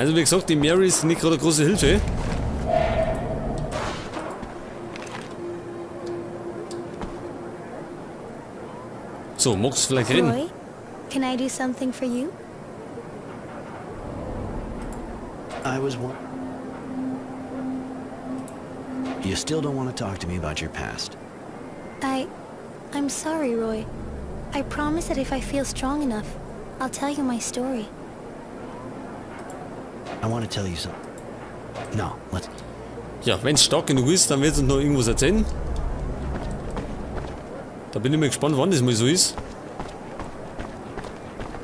Also wie gesagt, die Mary ist nicht gerade eine große Hilfe. So, magst du vielleicht reden? Roy, can I do something for you? I was one. You still don't want to talk to me about your past. I'm sorry, Roy. I promise that if I feel strong enough, I'll tell you my story. I want to tell you something. No, let's. Ja, wenn's stark genug ist, dann wird es uns noch irgendwas erzählen. Da bin ich mal gespannt, wann das mal so ist.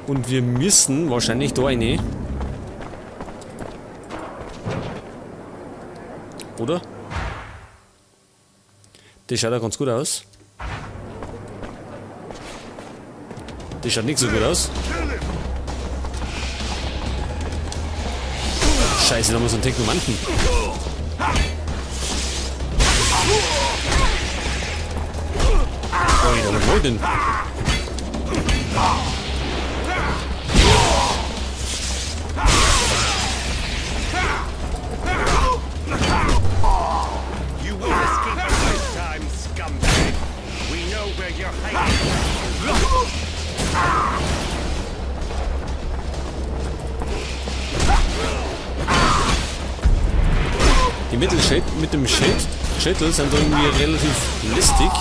Und wir müssen wahrscheinlich da rein. Oder? Das schaut ja ganz gut aus. Das schaut nicht so gut aus. Scheiße, da haben wir so einen Technomanten. Alter, was wollt denn? You won't escape this time, scumbag. We know where you're hiding. Die Mittelschädel mit dem Schädel sind da irgendwie relativ lästig.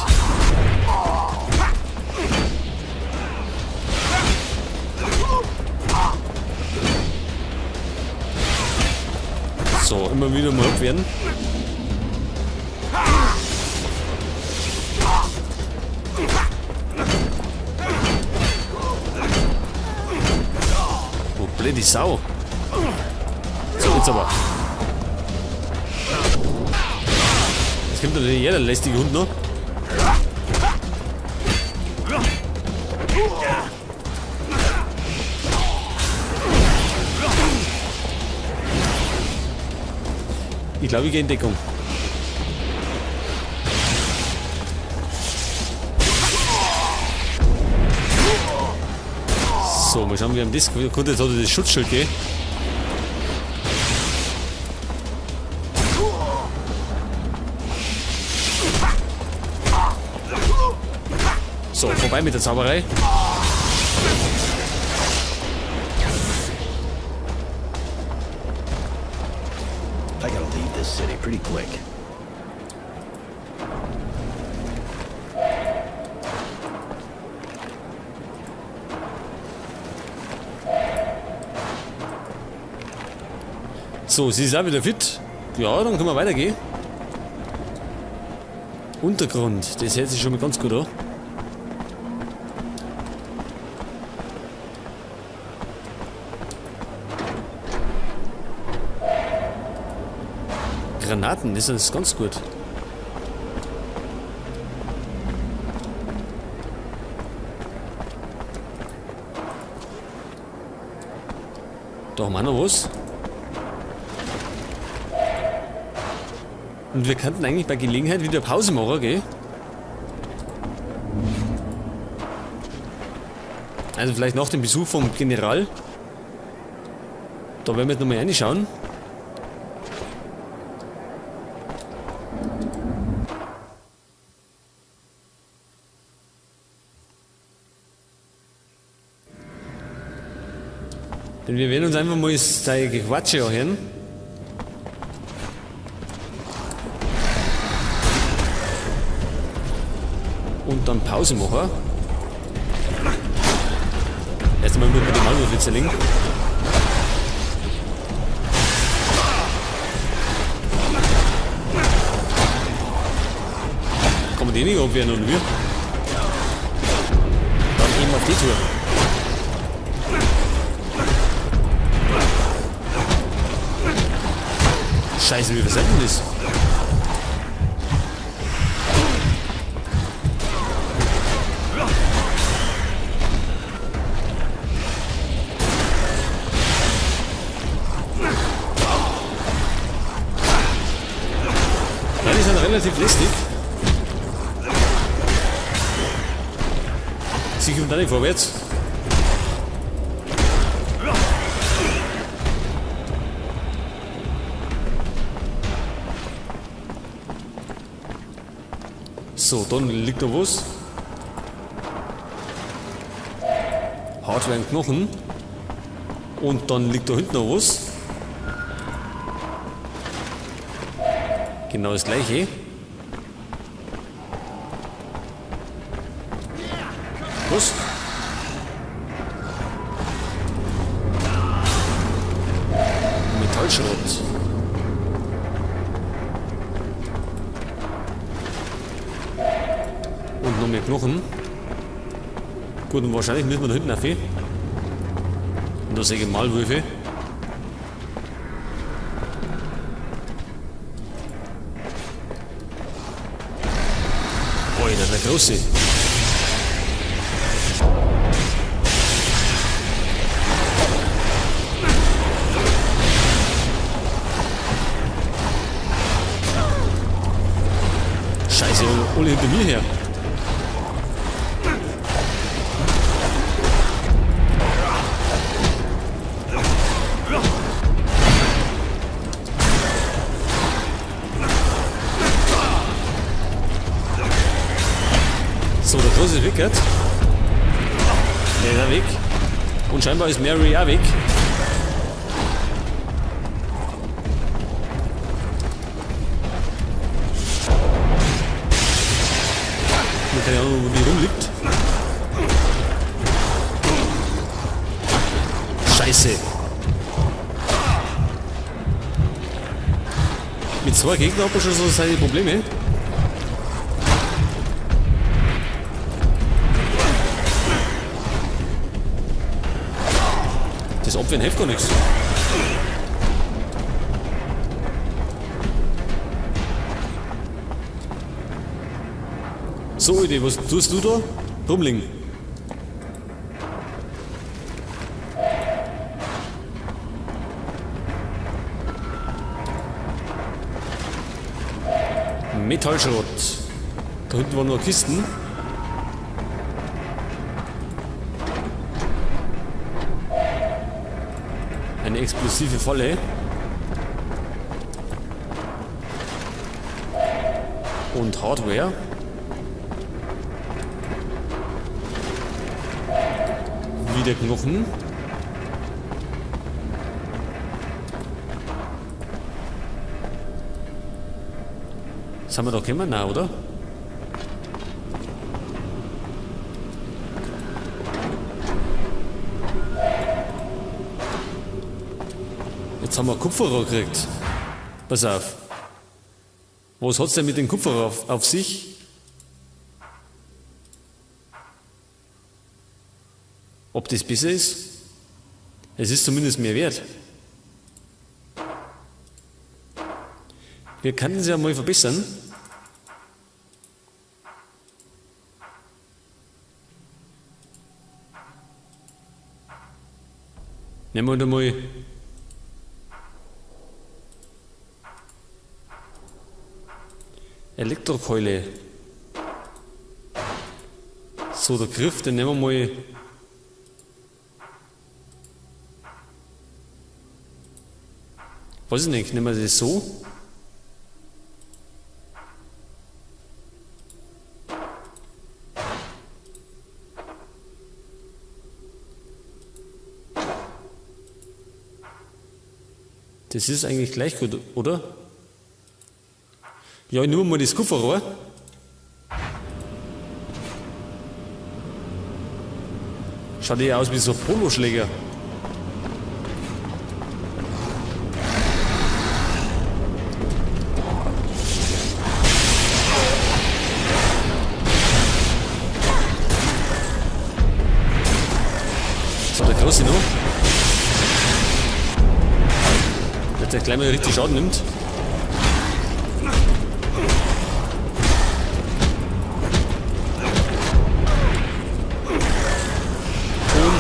So, immer wieder mal abwehren. Oh, blöde Sau. So, jetzt aber. Jetzt kommt natürlich jeder lästige Hund noch. Ich glaube, ich gehe in Deckung. So, mal schauen, wie am Disk. Gut, jetzt hat er das Schutzschild, gell? So, vorbei mit der Zauberei. I gotta leave this city pretty quick. So, sie ist auch wieder fit. Ja, dann können wir weitergehen. Untergrund, das hört sich schon mal ganz gut an. Granaten, das ist ganz gut. Da haben wir noch was. Und wir könnten eigentlich bei Gelegenheit wieder Pause machen, gell? Also vielleicht nach dem Besuch vom General. Da werden wir jetzt nochmal reinschauen. Denn wir werden uns einfach mal seine Gequatsche anhören. Und dann Pause machen. Erst einmal muss man die Maulwürfe zerlegen. Kann man die nicht abwehren, oder wie? Dann eben auf die Tour. Scheiße, wie versenden denn das? Ja, die sind relativ lästig. Sie kommt da nicht vorwärts. So, dann liegt noch was. Hardware und Knochen. Und dann liegt da hinten noch was. Genau das gleiche. Was? Metallschrott. Und noch mehr Knochen. Gut, und wahrscheinlich müssen wir da hinten auf. Und da sehe ich Maulwürfe. Alter, der Große. Scheiße, alle hinter mir her. So, der Große ist weg, gell? Der ist auch weg. Und scheinbar ist Mary auch weg. Ich hab keine Ahnung, wo die rumliegt. Scheiße. Mit zwei Gegnern hat man schon so seine Probleme. Das Abwehren hilft gar nichts. So, Alter, was tust du da? Rumliegen. Metallschrott. Da hinten waren noch Kisten. Eine explosive Falle. Und Hardware. Wieder Knochen. Das haben wir doch gekommen, nein, oder? Jetzt haben wir Kupferrohr gekriegt. Pass auf. Was hat's denn mit dem Kupferrohr auf sich? Ob das besser ist? Es ist zumindest mehr wert. Wir können es ja mal verbessern. Nehmen wir da mal Elektrokeule. So, der Griff, den nehmen wir mal. Weiß ich nicht, nehmen wir das so? Das ist eigentlich gleich gut, oder? Ja, ich nehme mal das Kupferrohr. Schaut eher aus wie so ein Poloschläger. So, der Große noch. Dass der gleich mal richtig Schaden nimmt.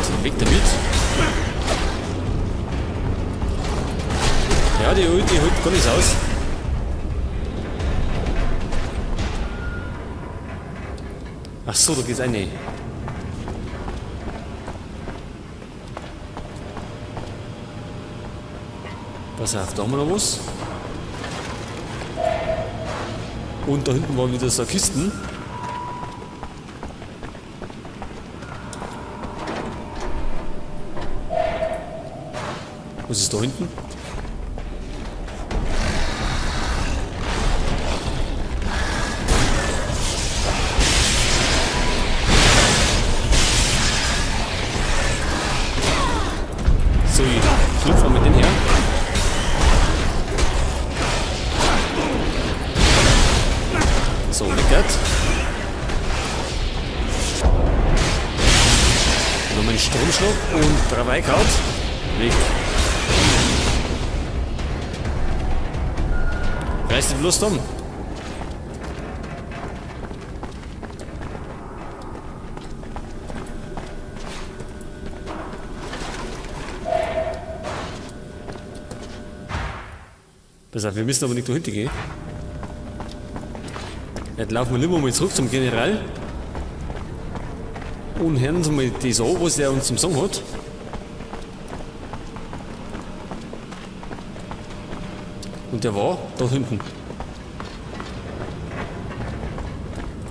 Und weg damit. Ja, die Ulti holt gar nichts aus. Ach so, da geht's rein. Pass auf, da haben wir noch was. Und da hinten waren wieder so Kisten. Was ist da hinten? So, ich schlüpfe mal mit den her. So, weg. Nochmal einen Stromschlag und drei Weikaut. Weg. Reiß dich bloß um. Pass auf, wir müssen aber nicht dahinter gehen. Jetzt laufen wir lieber mal zurück zum General. Und hören uns mal das an, was er uns zum Sagen hat. Und der war da hinten.